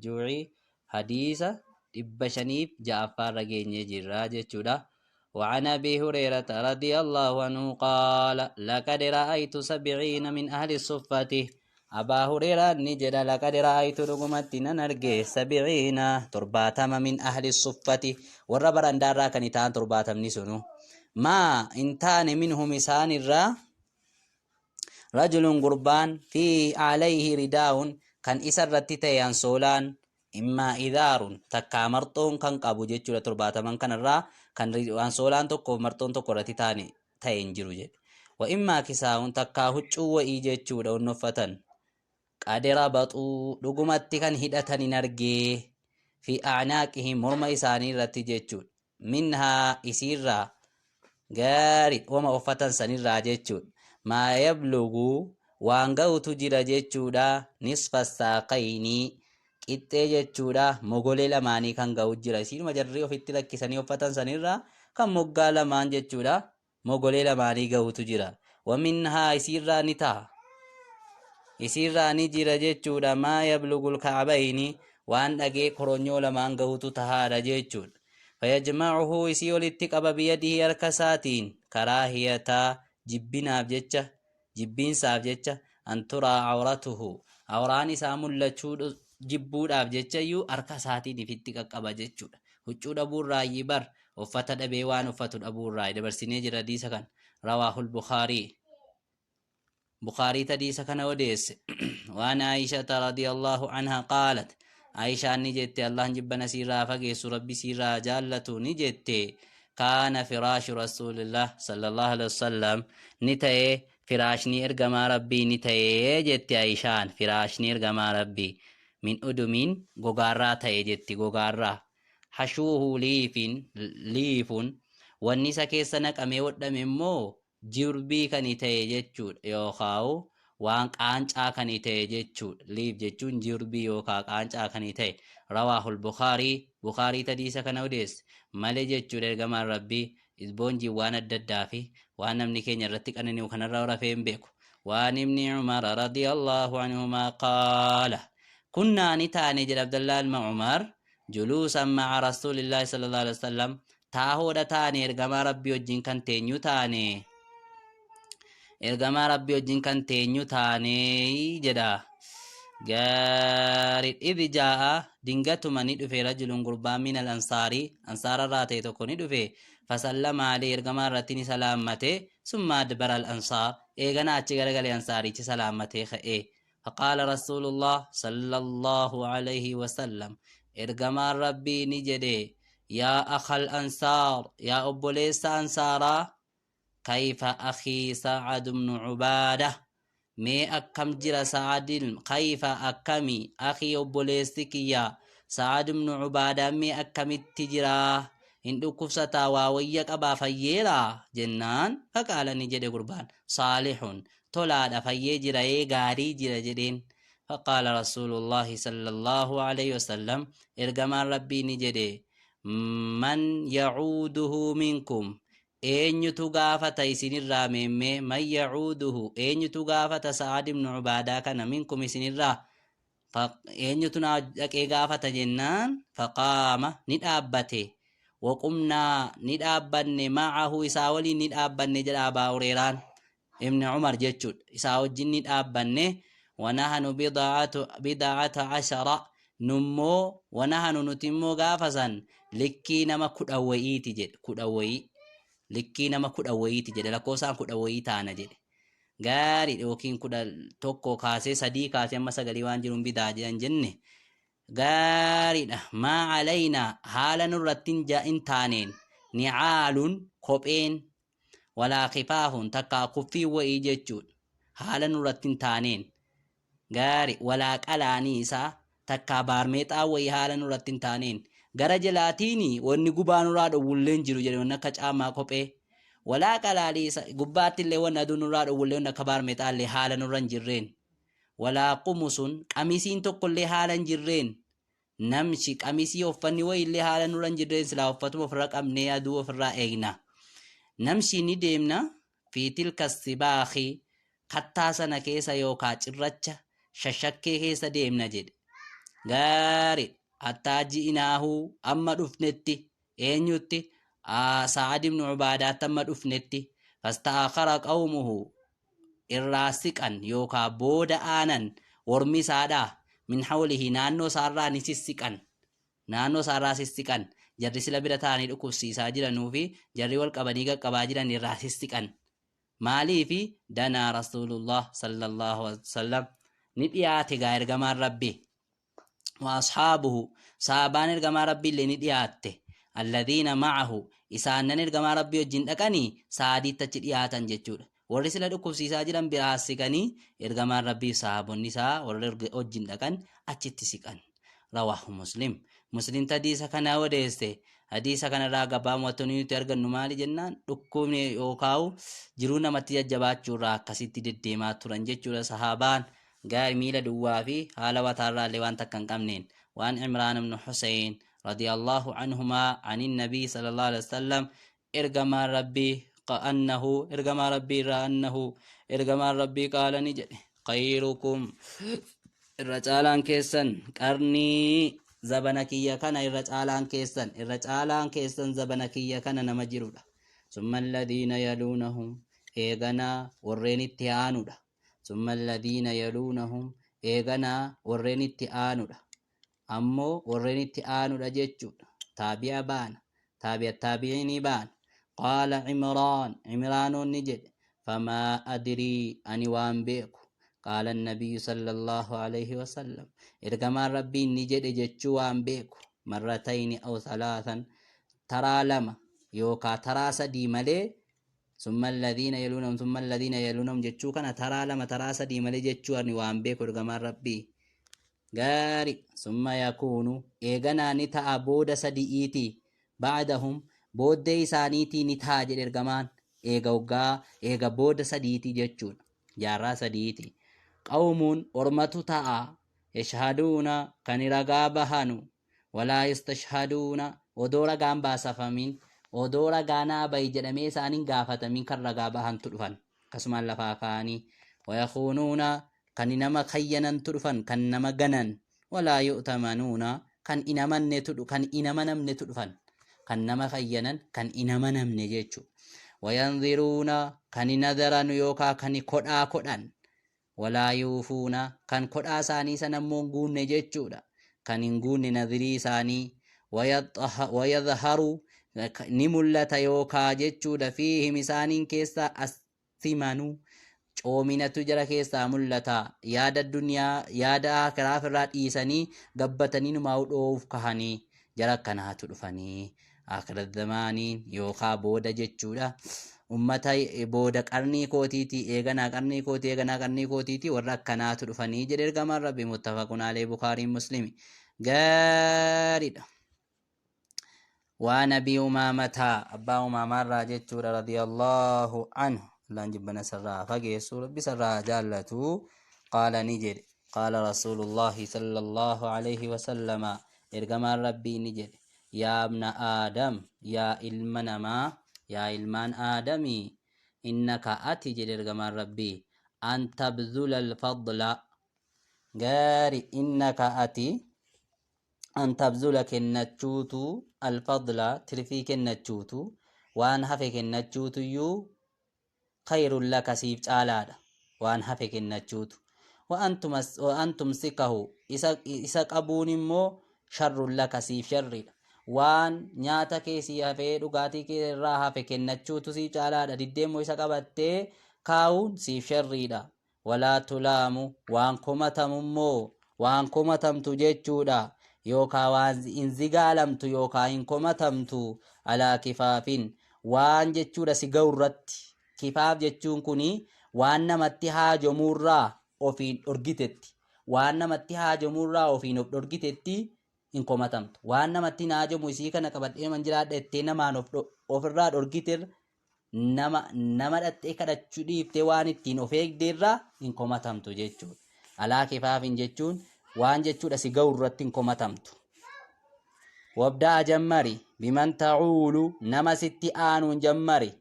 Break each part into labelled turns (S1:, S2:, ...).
S1: Juuci hadiisa 506ffaarra geenyee jirra jechuudha. وعن أبي هريرة رضي الله عنه قال لقد رأيت 70 من أهل الصفة. أبا هريرة نجد لقد رأيت رقمت ننرجي 70 ترباتم من أهل الصفة والربر أندارا كنتان ترباتم نسنو ما انتان منهم إسان الرا رجل قربان في عليه رداء kan isa irratti ta'e ansoolaan immaa idaarun takkaa marxoon kan qabu jechuudha. 70n kanarraa kan ansoolaan tokko marxoon tokko irratti taane ta'e hin jiru jedhe. Wa immaa kisaa'uun takkaa huccuu wa'ii jechuudha unnuffatan qadira baxuu dhugumatti kan hidhatan hin argee fi a'naaqihim morma isaanii irratti jechuudha. Minhaa isiirraa gaarii wama uffatan sanirraa jechuudha. Maa yablugu waan ga'utu jira jechuudha. Nisfa saaqaynii qixxee jechuudha. Mogolee lamaanii kan ga'u jira. Isiinuma jarri ofitti lakkisanii uffatan sanirraa kan moggaa lamaan jechuudha. Mogolee lamaanii ga'utu jira. Waminhaa isiirraa ni ta'a. Isiirraa ni jira jechuudha. Maa yablugul ka'abayni waan dhagee koronyoo lamaan gahutu tahaadha jechuudha. Fayajma'uhu isii olitti qaba biyadihi harka isaatiin karaahiyataa jibbinaaf jecha jibbiinsaaf jecha an turaa awratuhu awraan isaa mul'achuu jibbuudhaaf jecha iyyuu harka isaatiin ifitti qaqqaba jechuudha. Huccuu dhabuurraayyii bar uffata dhabee waan uffatu dhabuurraayi dabarsinee jira hadiisa kan rawaahul Bukhaarii. Bukhaarii hadiisa kana odeesse. Waan Aayishata radiyallahu anha qaalat Aayishaan ni jette Allahn jibbana siirraa fageessu Rabbi siirraa jaallatu ni jette kaana firaashu rasuulillah sallallahu alaihi wasallam ni ta'e firaashni ergamaa Rabbii ni ta'e jette Aayishaan firaashni ergamaa Rabbii min udumiin gogaarraa ta'e jetti gogaarraa hashuuhu liifin liifun wanni isa keessa naqamee hodhame immoo jirbii kani ta'e jechuudha yookaan waan qaancaa kani ta'e jechuudha. Liif jechuun jirbii yookaan qaancaa kani ta'e. Rawaahul Bukhaarii Bukhaarii hadiisa kana odeesse malee jechuudha. Ergamaan Rabbii isboonjiin waan adda addaa fi waan namni keenya irratti qanani'u kanarra rafee hin beeku. Waan Ibni Umar radiyallahu anhumaa qaala kunnaa ni taane jedha Abdallah ilma Umar juluusan ma'a Rasuulillaahi sallallahu alaihi wasallam taahoodha taane ergamaa Rabbii wajjin kan teenyu taane ergamaa Rabbii wajjin kan teenyu taane jedha. Gaarii idh jaa'a dingatuma ni dhufe rajulun gurbaan min al ansaarii ansaararraa ta'e tokko ni dhufe fasallama alee ergamaa irratti ni salaammate summa adbara al ansaar eegana achi garagale ansaarichi salaammatee ka'e. Faqaala Rasuulullah sallallahu alayhi wasallam ergamaan Rabbii ni jedhe yaa akhal ansaar yaa obboleessa ansaaraa kayfa akhii Sa'ad ibn Ubaada mee akkam jira Sa'adil kayfa akkami akhii obboleessi kiyya Sa'ad ibn Ubaada mee akkamitti jira hin dhukkubsataa waa wayya qabaa fayyeera jennaan faqaala ni jedhe gurbaan saalihun tolaadha fayyee jira ee gaarii jira jedheen. Faqaala Rasuulullaahi sallallaahu alayhi wasallam ergamaan Rabbii ni jedhe man yacuuduhu minkum eenyutu gaafata isinirraa meemmee man yacuuduhu eenyutu gaafata Sa'ad ibnu Ubaadaa kana minkum isinirraa eenyutu naa dhaqee gaafata jennaan faqaama ni dhaabbate waqumnaa ni dhaabbanne ma'ahu isaa waliin ni dhaabbanne jedha Abaa Hureeraan Ibni Umar jechuudha isaa wajjin ni dhaabbanne wanahanu bida'ata ashara nummoo wanahanu nuti immoo gaafa san likkii nama 10 wayiiti jedhe 10 wayii likkii nama 10 wayiiti jedhe lakkoofsaan 10 wayii taana jedhe gaariidha yookiin 11 kaasee 3 kaasee amma 9 waan jiruun bidaa jedhan jenne gaariidha. Maa alaynaa haala nurratti hin taaneen ni'aalun kopheen walaa kifaafun takkaa kuffiin wa'ii jechuudha haala nurratti hin taaneen gaari walaa qalaanii isaa takkaa baarmeexaa wa'ii haala nurratti hin taaneen gara jalaatiin wanni gubaa nurraa dhowwullee hin jiru jedhe wanni akka caamaa kophee walaa qalaalii isa gubbaatti illee wanni aduu nurraa dhowwullee wanni akka baarmeexaa illee haala nurra hin jirreen walaa qumusun qamisiin tokkollee haala hin jirreen namchi qamisii uffanni wayillee haala nurra hin jirreen silaa uffatuma ofirra qabnee aduu ofirraa eegna. Namshi ni deemna fi tilka sibaakhi kattaa sana keessa yookaa cirracha shashakkee keessa deemna jedhe. Gaari hattaa ji'inaahu amma dhufnetti eenyutti Sa'ad ibnu Ubaadaatti amma dhufnetti fasta'akhara qawmuhu irraa siqan yookaa booda aanan wormi isaadhaa min hawlihi naannoo isaarraa ni sissiqan naannoo isaarraa sissiqan jarri sila bira taa'anii dhukkubsiisaa jiranuu fi jarri wal qabanii qaqqabaa jiran irraa sissiqan maaliifi danaa rasuulullah sallallahu alaihi wasallam ni dhiyaate gaa ergamaan rabbi wa ashaabuhu sahaabaan ergamaa rabbii illee ni dhiyaatte alladhiina ma'ahu isaannan ergamaa rabbii wajjin dhaqanii saadiitti achi dhiyaatan jechuudha warri sila dhukkubsiisaa jiran biraa siqanii ergamaan rabbii sahaabonni isaa warri wajjin dhaqan achitti siqan rawaahu muslim muslim hadiisa kana odeesse hadiisa kanarraa gabaabumatti nuti argannu maali jennaan dhukkubni yookaan jiruu namatti jajjabaachuurraa akkasitti deddeemaa turan jechuudha sahaabaan gaari miila duwwaa fi haala wataarraallee waan takka hin qabneen waan Imraan ibn Huseyn radiyallahu anhumaa anin nabii sallallahu alaihi wasallam ergamaan rabbii annahu ergamaa rabbii irraa annahu ergamaan rabbii qaala ni jedhe khayrukum irra caalaan keessan qarnii zabana kiyya kana irra caalaan keessan irra caalaan keessan zabana kiyya kana nama jirudha summa alladhiina yaluunahum eeganaa warreen itti aanudha summa alladhiina yaluunahum eeganaa warreen itti aanudha ammoo warreen itti aanudha jechuudha taabi'a baana taabi'a taabi'iinii baana qaala cimraan cimraanoon ni jedhe famaa adrii ani waan beeku qaala annabiyyu sala allahu alayhi wasallam ergamaan rabbiin ni jedhe jechuu waan beeku marratayni aw salaasan taraa lama yookaa taraa sadii malee summa alladhiina yaluunahum summa alladhiina yaluunahum jechuu kana taraa lama taraa sadii malee jechuu ani waan beeku ergamaan rabbii gaari summa yakuunu eeganaa ni ta'a booda sadi'iiti ba'dahum booddee isaaniitii ni ta'a jedhe ergamaan eega waggaa eega booda sadiitii jechuudha jaarraa sadiiti qawmuun ormatu ta'a yashhaduuna kan ragaa bahanu walaa yastashhaduuna odoo ragaan baasafamin odoo ragaa naa bahi jedhamee isaaniin gaafatamin kan ragaa bahantu dhufan akkasumaan lafaa ka'anii wayakuunuuna kan nama kayyanantu dhufan kan nama ganan walaa yu'tamanuuna kan inamannetu kan inamanamnetu dhufan kan nama kayyanan kan inamanamne jechuudha wayanziruuna kan nadaranu yookaa kan kodhaa kodhan walaa yuufuuna kan kodhaa isaanii sana immoo hin guunne jechuudha kan hin guunne nadhirii isaanii wayadharu ni mul'ata yookaa jechuudha fiihim isaaniin keessaa asimanu coominatu jara keessaa mul'ata yaada duniyaa yaada akiraaf irraa dhiisanii gabbatanii numaa dhoo'uuf kahanii jara akkanaatu dhufanii akhirat zamaaniin yookaa booda jechuudha ummata booda qarnii kootiitii eeganaa qarnii kootii eeganaa qarnii kootiitii warra akkanaatu dhufanii jedhe ergamaan rabbi muttafaqun alee bukaariin muslimi gaariidha waan abii umaamataa abbaa umaamaarraa jechuudha radiyallahu anhu allaan jibbana sarraa fageessu rabbi sarraa jaallatu qaala ni jedhe qaala rasuulullaahi sallallahu alayhi wasallama ergamaan rabbii ni jedhe yaa ibna aadam yaa ilma namaa yaa ilmaan aadamii innaka ati jedhe ergamaan rabbii an tabdula alfadla gaari innaka ati an tabzula kennachuutu alfadla tirfii kennachuutu waan hafe kennachuutuyyuu khayrun laka siif caalaadha waan hafe kennachuutu wa an tumsikahu isa qabuun immoo sharrun laka siif sharriidha waan nyaata kee sii hafee dhugaatii kee irraa hafe kennachuutu siif caalaadha diddee immoo isa qabattee kaa'uun siif sharriidha walaa tulaamu waan komatamu immoo waan komatamtu jechuudha yookaa waan hin zigaalamtu yookaa hin komatamtu alaa kifaafin waan jechuudha si ga'u irratti kifaaf jechuun kun waan namatti haajomuurraa ofiin dhorgitetti waan namatti haajomuurraa ofiin of dhorgitetti hin komatamtu waan namatti hin haajomu isii kana qabadhee man jiraadha jettee namaan ofirraa dhorgite nama nama dhaxxee kadhachuu dhiiftee waan ittiin of eegdeerraa hin komatamtu jechuudha. Alaa kifaafin jechuun waan jechuudha si ga'u irratti hin komatamtu. Wabdaa jammari biman ta'uulu nama sitti aanuun jammari.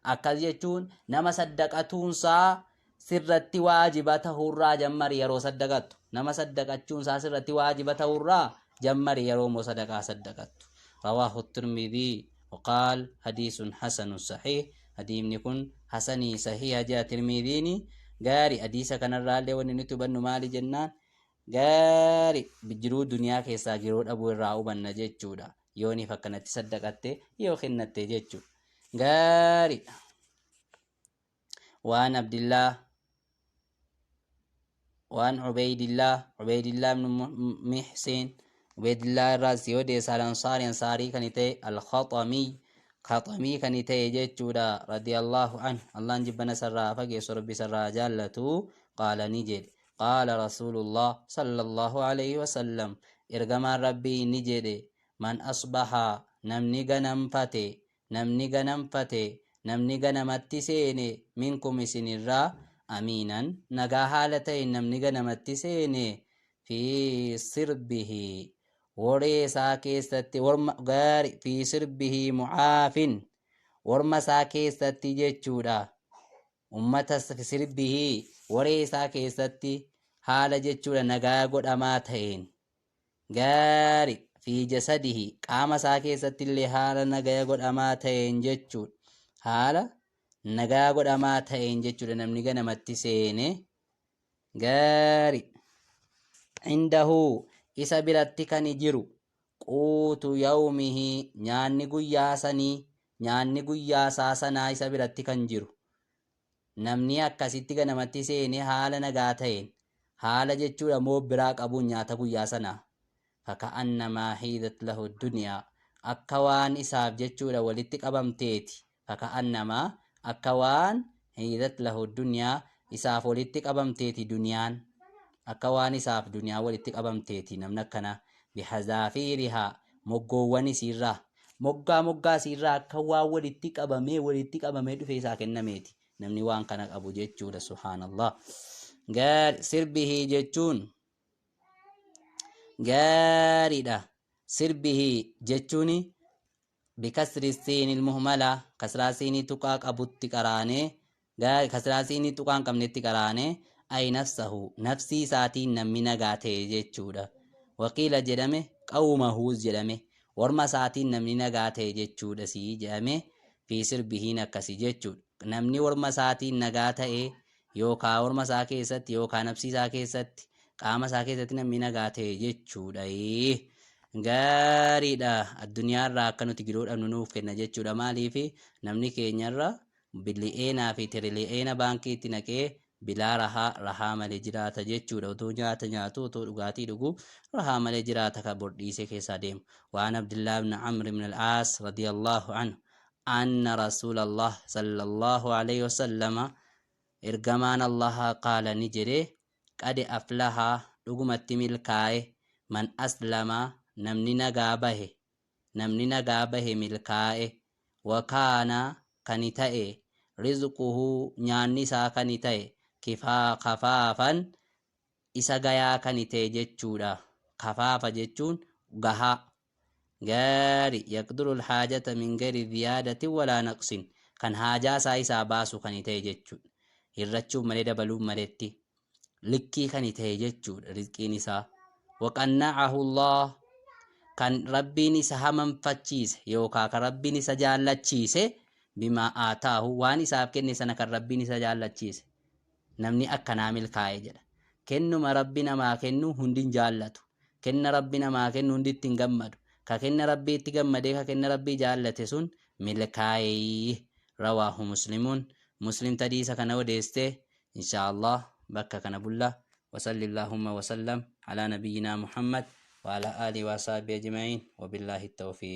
S1: Akkas jechuun nama saddaqatuunsaa sirratti waajiba ta'uurraa jammari yeroo saddaqattu. Nama saddaqachuun isaa sirratti waajiba ta'urraa jammari yeroo immoo sadaqaa saddaqattu. Rawaahu Tirmidhii waqaal hadiisun hasanun sahiih. Hadiifni kun hasanii sahiiha jedha Tirmidhiini. Gaari, hadiisa kanarraallee wanni nuti hubannu maali jennaan, gaari, jiruu duniyaa keessaa giroo dhabuu irraa hubanna jechuudha. Yooniif akkanatti saddaqatte yoo kennatte jechuudha. Gaariidha. Waan Abdillaa, waan Ubeydillaa, Ubeydillaa ibn Mihsin, Ubeydillaa irraa si odeessa, al-Ansaari, Ansaarii kan ta'e, al-Khaxamii, Khaxamii kan ta'e jechuudha, radiyallahu anhu, Allahn jibbana sarraa fageessu, Rabbi sarraa jaallatu, qaala, ni jedhe, qaala Rasuulullah sallallahu alayhi wasallam, ergamaan Rabbii ni jedhe, man asbaha, namni ganamfate, namni ganamfate, namni ganamatti seene, minkum, isinirraa, amiinan, nagaa haala ta'een namni ganamatti seene, fi sirbihi, woree isaa keessatti, worma gaari, fi sirbihi mucaafin, worma isaa keessatti jechuudha, ummata, sirbihi, woree isaa keessatti haala jechuudha nagaa godhamaa ta'een, gaari, fi jasadihi, qaama isaa keessatti illee haala nagaya godhamaa ta'een jechuudha, haala nagaa godhamaa ta'een jechuudha, namni ganamatti seene, gaari, indahu, isa biratti kan jiru, quutu yawmihi, nyaanni guyyaa sanii, nyaanni guyyaa isaa sanaa isa biratti kan jiru, namni akkasitti ganamatti seene haala nagaa ta'een, haala jechuudha moo biraa qabuun nyaata guyyaa sanaa, faka'annamaa hiidat lahu duniyaa, akka waan isaaf jechuudha walitti qabamteeti, faka'annamaa, akka waan, hiidat lahu duniyaa, isaaf walitti qabamteeti duniyaan, akka waan isaaf duniyaa walitti qabamteeti namni akkanaa, bihazaafiirihaa, moggoowwan isiirraa, moggaa moggaa isiirraa akka waan walitti qabamee dhufe isaa kennameeti namni waan kana qabu jechuudha. Subhaanallah. Gaari, sirbihii jechuun gaariidha. Sirbihii jechuun bikasri siinil muhmala, kasraa siinii tuqaa qabutti qaraanee, kasraa siinii tuqaa hin qabnetti qaraanee, ay nafsahu, nafsii isaatiin namni nagaa ta'e jechuudha. Waqiila, jedhame, qawmahuus jedhame, orma isaatiin namni nagaa ta'e jechuudha sii jedhame, fi sirbihiin akkasi jechuudha. Namni orma isaatiin nagaa ta'e yookaa orma isaa keessatti yookaa nafsii isaa keessatti, qaama isaa keessatti namni nagaa ta'e jechuudha. Gaariidha. Addunyaarraa akka nuti giroo dhabnu nuuf kenna jechuudha. Maaliif namni keenyarra bili'eenaa fi tirili'eena baankiitti naqee bilaa rahaa, rahaa malee jiraata jechuudha. Otoo nyaata nyaatu, otoo dhugaatii dhugu, rahaa malee jiraata ka bordhiisee keessaa deemu. Waan Abdullah ibn Amr ibn al-Aas radiyallahu anhu anna Rasuulallah sallallahu alayhi wasallama, ergamaan Allaha, qaala, ni jedhe, qad aflaha, dhugumatti milkaa'e, man aslama, namni nagaa bahe, namni nagaa bahe milkaa'e, wakaana, kani ta'e, rizquhu, nyaanni isaa kani ta'e, kifaa kafaafan, isa gayaa kani ta'e jechuudha. Kafaafa jechuun gahaa. Gaari, yaqduru alhaajata min gayri ziyaadatin walaa naqsin, kan haajaa isaa isaa baasu kani ta'e jechuudha, hirrachuun malee dabaluun maletti likkii kani ta'e jechuudha rizqiin isaa. Waqanna'ahu Allah, kan Rabbiin isa hamanfachiise yookaa kan Rabbiin isa jaallachiise, bimaa aataahu, waan isaaf kenne sana kan Rabbiin isa jaallachiise, namni akkanaa milkaa'e jedha. Kennuma Rabbi namaa kennu hundi hin jaallatu. Kenna Rabbi namaa kennu hundi itti hin gammadu. Ka kenna Rabbii itti gammadee, ka kenna Rabbii jaallate sun milkaa'e. Rawaahu Muslimuun, Muslim hadiisa kana odeeste. Insha Allah bakka kana bulla. وصلى اللهم وسلم على نبينا محمد وعلى آله وصحبه أجمعين وبالله التوفيق.